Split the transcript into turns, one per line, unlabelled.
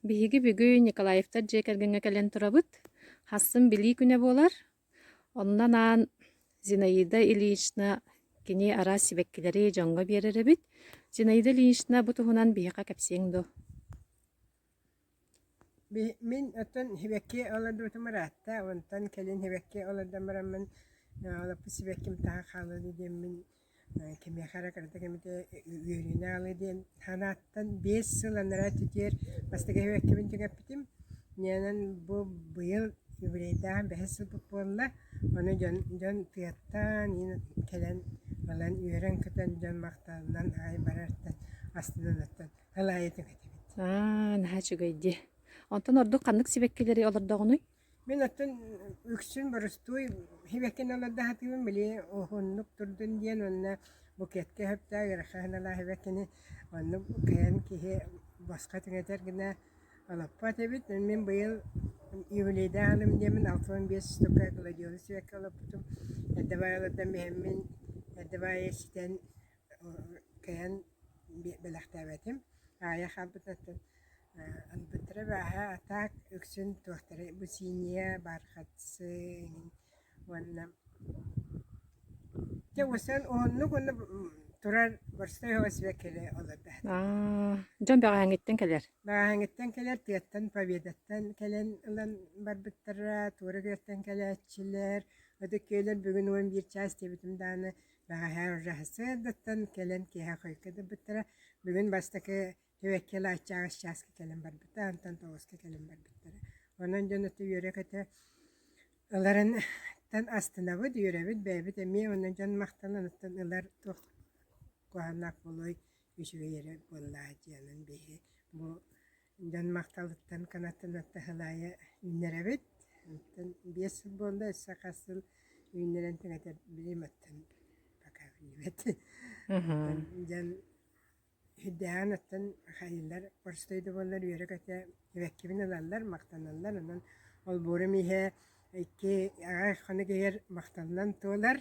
Биһиги бүгүн Николаевтар дьиэ кэргэҥҥэ кэлэн турабыт. Хассын Билии күнэ буолар. Онно анаан Зинаида Ильинична кини араас сибэккилэри дьоҥҥо биэрэр эбит. Зинаида Ильинична бу туһунан биһиэхэ кэпсиэҥ дуо?
Мин оттон сибэкки олордубутум ыраатта, онтон кэлин сибэкки олордон бараммын олоппут сибэкким таһа хаалла диэммин кимиэхэ эрэ кыратык эмитэ үөрүүнү аҕалыы диэн санааттан 5 сыл анараа өттүтүгэр бастакы сибэккибин түҥэппитим. Инньэ бу быйыл юбилейдаах бэһис сылбыт буолла. Ону дьон дьон тыаттан кэлэн ылан үөрэн-көтөн дьон махталынан аҕай барартан астынан оттон сыл аайы түҥэтэбит.
Аа, наһаа үчүгэй дии. Онтон ордук ханнык сибэккилэри олордоҕунуй?
Мин оттон үксүн боростуой сибэккини олордо сатыыбын, били уһуннук турдун диэн уонна букетка сөптөөх ыарахан сыаналаах сибэккини оннук кыайан киһи босхо түҥэтэр гына олоппот эбит. Мин быйыл юбилейдаах ылым диэммин 65 штука гладиолус сибэкки олоппутум. Эрдэ баайы олордон биһэммин, эрдэ баайы ситэн кыайан бэлэхтээбэтим. Аайа хаалбытыттан ылбыттара бааһа, а так үксүн туохтары бусиния, бархатцы эҥин уонна дьэ уосан уһуннук уонна турар борстой оһоҕос сибэккилэри олордо.
Аа, дьон бэҕэһээҥҥиттэн кэлэр.
Бэҕэһээҥҥиттэн кэлэр, тыаттан Победаттан кэлэн ылан барбыттара, туора күөлтэн кэлээччилэр, Ытык Күөлэр бүгүн 11 чаас диэбитим даҕаны бэҕэһээ уже сарсыардаттан кэлэн киэһэ хойукка дылбыттара. Бүгүн бастакы Түбэкки ылааччы аҕыс чааска кэлэн барбыта, онтон 9-ка кэлэн барбыттара. Онон дьон ото үөрэ-көтө ыларыттан астынабыт, үөрэбит, бэйэбит эмиэ онон дьон махталын оттон ылар туох куһаҕаннаах буолуой, үчүгэй эрэ буоллаа диэн биһи бу дьон махталыттан кынаттан сыл аайы үүннэрэбит. Оттон 5 сыл буолла, өссө хас сыл үүннэрэн түҥэтэр билим оттон пока биллибэт. Оттон дьон Үрдээҕин оттон хайыылар боростуой да буоллар үөрэ-көтө сибэккибин ылаллар, махтаналлар. Онон олбуорум иһэ икки аҕай хонук иһигэр махталынан туолар.